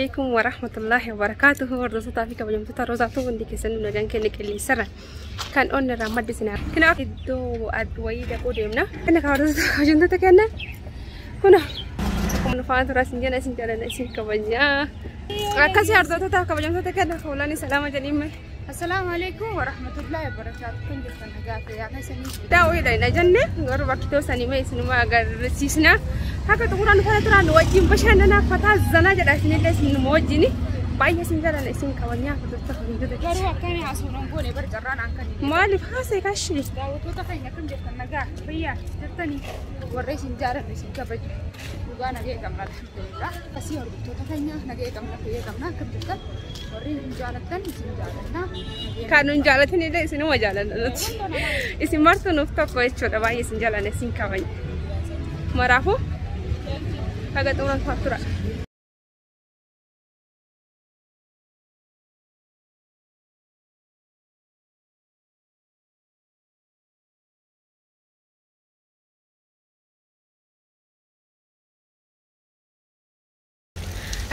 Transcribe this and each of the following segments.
Alaikum warahmatullahi wabarakatuhu. Hordoftoota fi kabajamtoota Roozaatu, hundi keessan nagaan keenya qilleensarra kan onni irraa maddisina. Kanaaf iddoo wayii dhaquu deemna. Kana kan hordoftoota kabajamtoota keenya kuna akkuma nu faana turaa isin jenna, isin jaalanna, isin kabajna. Akkasii hordoftoota kabajamtoota keenya, fuulani salaama jedhii. Assalaamu alaikum warahmatullahi wabarakatuh. Kan jirtan nagaa fayyaa keessanii. Daawwiidha hin ajjanne, garuu bakki toosanii mee isinuma agarsiisna. Akka xumuraan nu faana turaan wajjin bashannanaa, fataa zanaa jedha. Isinillee isinuma wajjin baay'ee isin jaalanna, isin kabajnaa, hordoftoota kabajamtoota. Garuu akkami haasawuu nan goone bar carraan an kan. Maaliif haasee kashi? Daawwattoota keenya, akkam jirtan? Nagaa fayyaa jirtanii? Warra isin jaalannu, isin kabaju. Dhugaa nagee qabna, alhamdulillah. Asii hordoftoota keenya, nagee qabna, fayyaa qabna, akkam jirtan? Warri isin jaalattan isin jaalanna. Kan nun jaalatanillee isinuma jaalanna nuti. Isin martuu nuuf tokko jechuudha, baay'ee isin jaalanna, isin kabajna. Maraafuu haga xumuraan faana tura.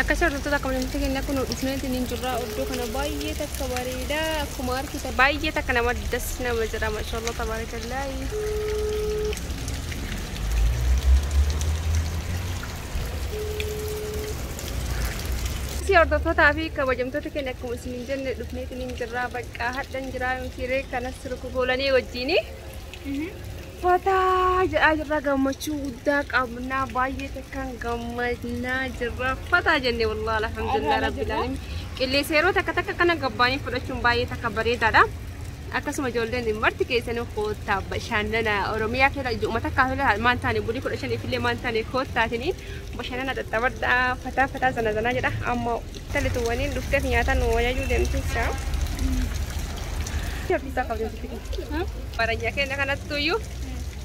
Akkasii hordoftoota kabajamtoota keenya, kun dhufneetiin hin jirra. Iddoo kana baay'ee takka bareedaa, akkuma argitan baay'ee takka nama das nama jedha, mashallah tabaarakallaahi. Akkasii hordoftootaa fi kabajamtoota keenya, akkuma isin hin jenne dhufneetiin hin jirra. Bakka hadhan jira mitiiree kanas rukugoolanii wajjini. Fataa jedhaa jirra, gammachuu guddaa qabna, baay'ee takkaan gammadnaa jirra, fataa jenne, wallahi alhamdulillah rabbil alamin. Qilleensa yeroo takka takka kana gabbaanii fudhachuun baay'ee takka bareedaadha. Akkasuma ijoolleen marti keessanii koottaa bashannana. Oromiyaa keessa ijuma takkaa fi maan taane bulii 15 illee maan taane koottaatiniin bashannana xaxxabadhaa, fataa fataa zana zanaa jedha. Amma talituwwaniin dhufteef nyaata nu wayayyuu deemtiisa. Amaaranya keenya kanattu iyyuu,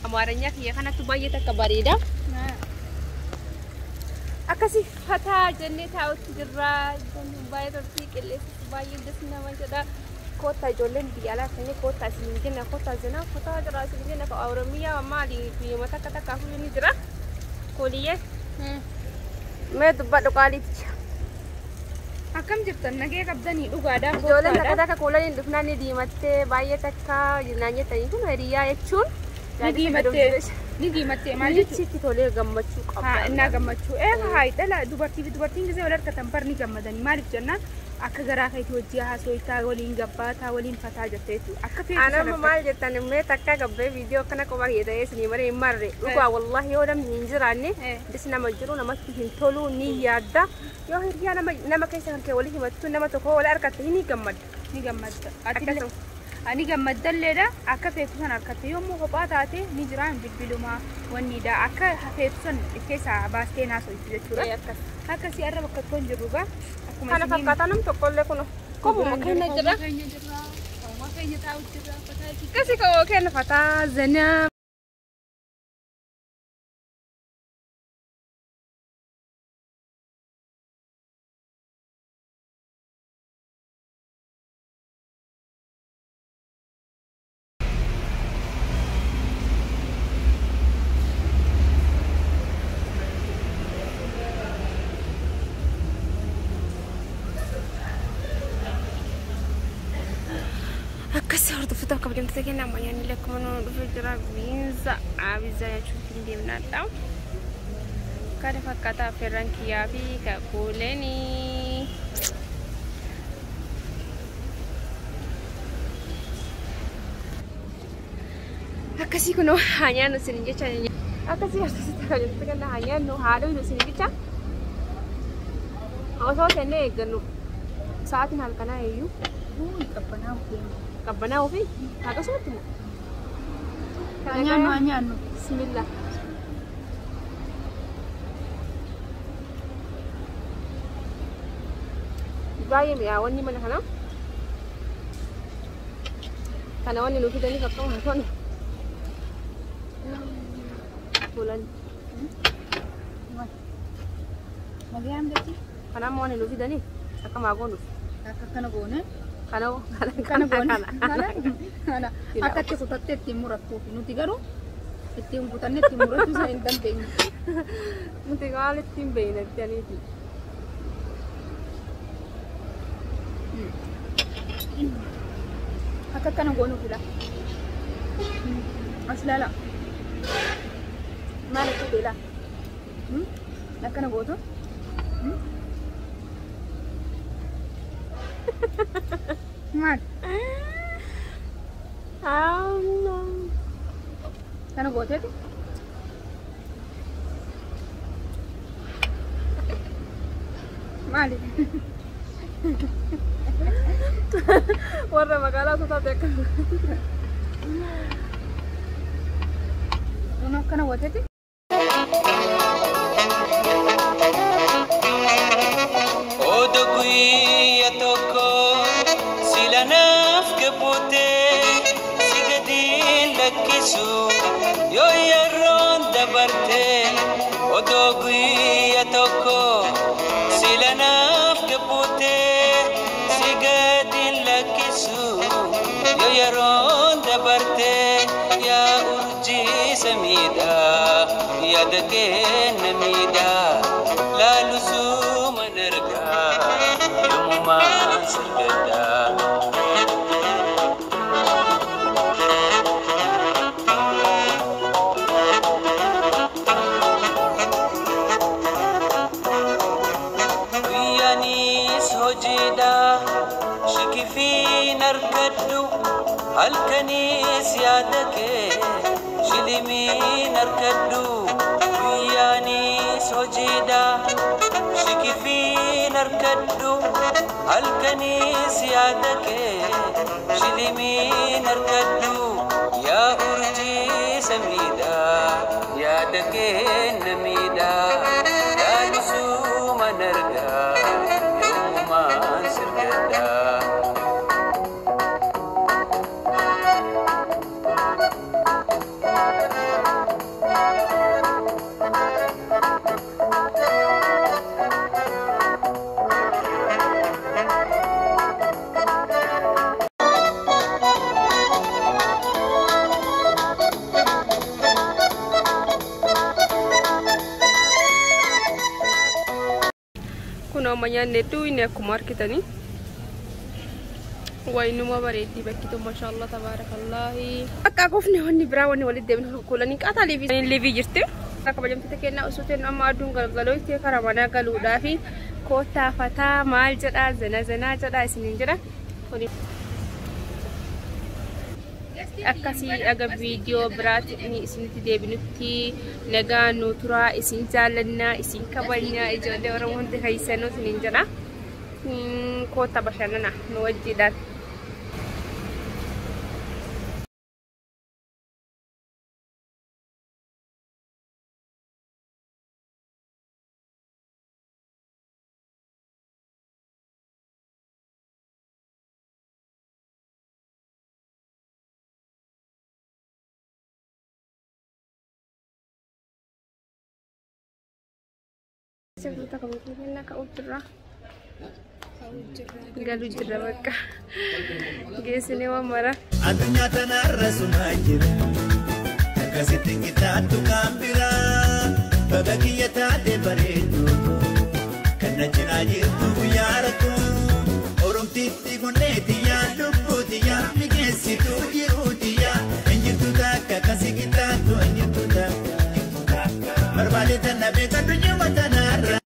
amaaranya kiyya kanattu baay'ee takka bareeda. Akkasii fataa jennee taa'utti jirra. Baay'ee toltii, qilleensi baay'ee das nama jedha. Koottaa ijoolleen biyya alaa keenya, koottaa isin jenna, koottaa jenna, koottaa jira isin jenna. Oromiyaa maali biyyooma takka takka hafuun ni jira. Kooliyyee. Mee dubbadhu qaaliiticha. Akkam jirtan? Nagee qabdanii? Dhugaadhaa. Ijoolleen takka takka kuulaniin dhufnaan ni diimattee baay'ee takka naan jettanii, kun hiriyaa jechuun. Ni diimattee, ni diimattee maal jechuudha? Sitti tolee gammachuu qabda. Haa, innaa gammachuu. Ee haa, dhala dubartii fi dubartiin gisee wal harkatan bar ni gammadanii. Maaliif jennaan, akka garaa keetii hojii haasooyitaa waliin gabbaataa waliin fataa jirte jechuudha. Akka feetu Anamma sana. Maal jettan, mee takka gabbee viidiyoo akkana qofa kiyya ta'ee isinii malee hin marre. Dhugaa wallahi yoo namni hin jiraanne dis nama jiru namatti hin tolu, ni yaadda. Yoo hiriyaa nama nama keessa kan kee walii himattu nama tokko wal argatte ni gammadda. Ni gammadda. Akkasuma. Ani gammaddalleedha, akka feetu sana harkatte. Yommuu kophaa taate ni jiraan bilbilumaa wanniidha, akka feetu san keessaa baastee naasooyitu jechuudha. Akkas. Akkasii arra bakka tokko hin jirru gaa. Akkuma Kana fakkaata, nam tokkollee kun kopuma keenya jira. Keenya jirra. Kopuma keenya taa'u jirra. Fataa jechuudha. Akkasii koo keenya fataa zanaa. Akkasii hordoftoota kabajamtoota keenya, ammayyaanni illee akkuma nu dhufee jira. Biinza abizaa jechuun hin deemnaadha. Kana fakkaata affeerraan kiyyaa fi kakuuleenii. Akkasii kunoo haa nyaannu isin jecha. Akkasii hordoftoota kabajamtoota keenya, haa nyaannu, haa dhugnu isin jecha. Osoo seennee eeggannu sa'aatiin halkanaa eeyyuu. Qabbanaa deema. Qabbanaa ofii akkasumatti moo? Haa nyaannu, haa nyaannu. Bismillah. Baay'ee mi'aa wanni mana kana. Kana wanni nu fidaniif akkama haa tolu. Fuulan. Nagaan gatii. Kana ammoo wanni nu fidaniif akkama haa goonuuf. Akka kana goone. Kana kana. Kana goone. Kana. Kana akka itti kutattee ittiin murattuuf, nuti garuu ittiin kutannee ittiin murachuu isa hin dandeenyu. Nuti maal ittiin beekna jettaniiti. Akka akkana goonuu fila. As ilaala. Maal akka ta'e ilaa. Akkana gootu. Maal? Kana gooteeti. Maali? Warra magaalaa osoo taate akka. Kun akkana gooteeti. Oduu guyyaa tokko sila naaf gabboote si gadi lakkisu yoo yeroon dabarte. Oduu guyyaa tokko sila naaf gabboote si gadi lakkisu yoo yeroon dabarte. Yaa urjii samiidhaa yaada kenna miidhaa laalusuu argaa yoomumaan sirgadhaa. Guyyaanis hojiidha shikifiin argadhu halkanis yaada kee shilimiin argadhu. Guyyaanis hojiidha shikifiin argadhu halkanis yaada kee shilimiin argadhu. Yaa urjii samiidha yaada kee miidhaa laalisuuman argaa yoomumaan sirgadhaa. Kun amma nyaanni hedduu inni akkuma argitanii. Waynuma bareeddii bakki tun, maashaallah tabaarakallaahi. Bakka qofni wanni biraa wanni walitti deemnu kuulanii qaataa liivii jirti. Kabajamtoota kennaa osoo ta'e amma aduun galgalootti karaa manaa galuudhaafi koottaa fataa maal jedhaa zana zanaa jedhaa isiniin jedha. Akkasii aga viidiyoo biraatti inni isinitti deebinutti nagaa nu turaa, isin jaallannaa, isin kabajnaa, ijoollee Oromoo hundi keessanuu isiniin jedha. Koottaa bashannana nu wajjiidhaan. Sababta kabajamtoota ka'uu jirra. Galuu jirra bakka. Geessinee waan mara. Addunyaa tanarra sumaa jira. Akkasitti qixaattu kan biraa. Baga kiyya taate bareedu. Kan na cinaa jirtu guyyaa rakkoo. Oromtiitti gonneeti yaa lubbuuti yaa migeessitu jiruuti yaa. Injirtu takka kasi qixaattu injirtu takka. Barbaade tana beekadhu nyuma tanarra.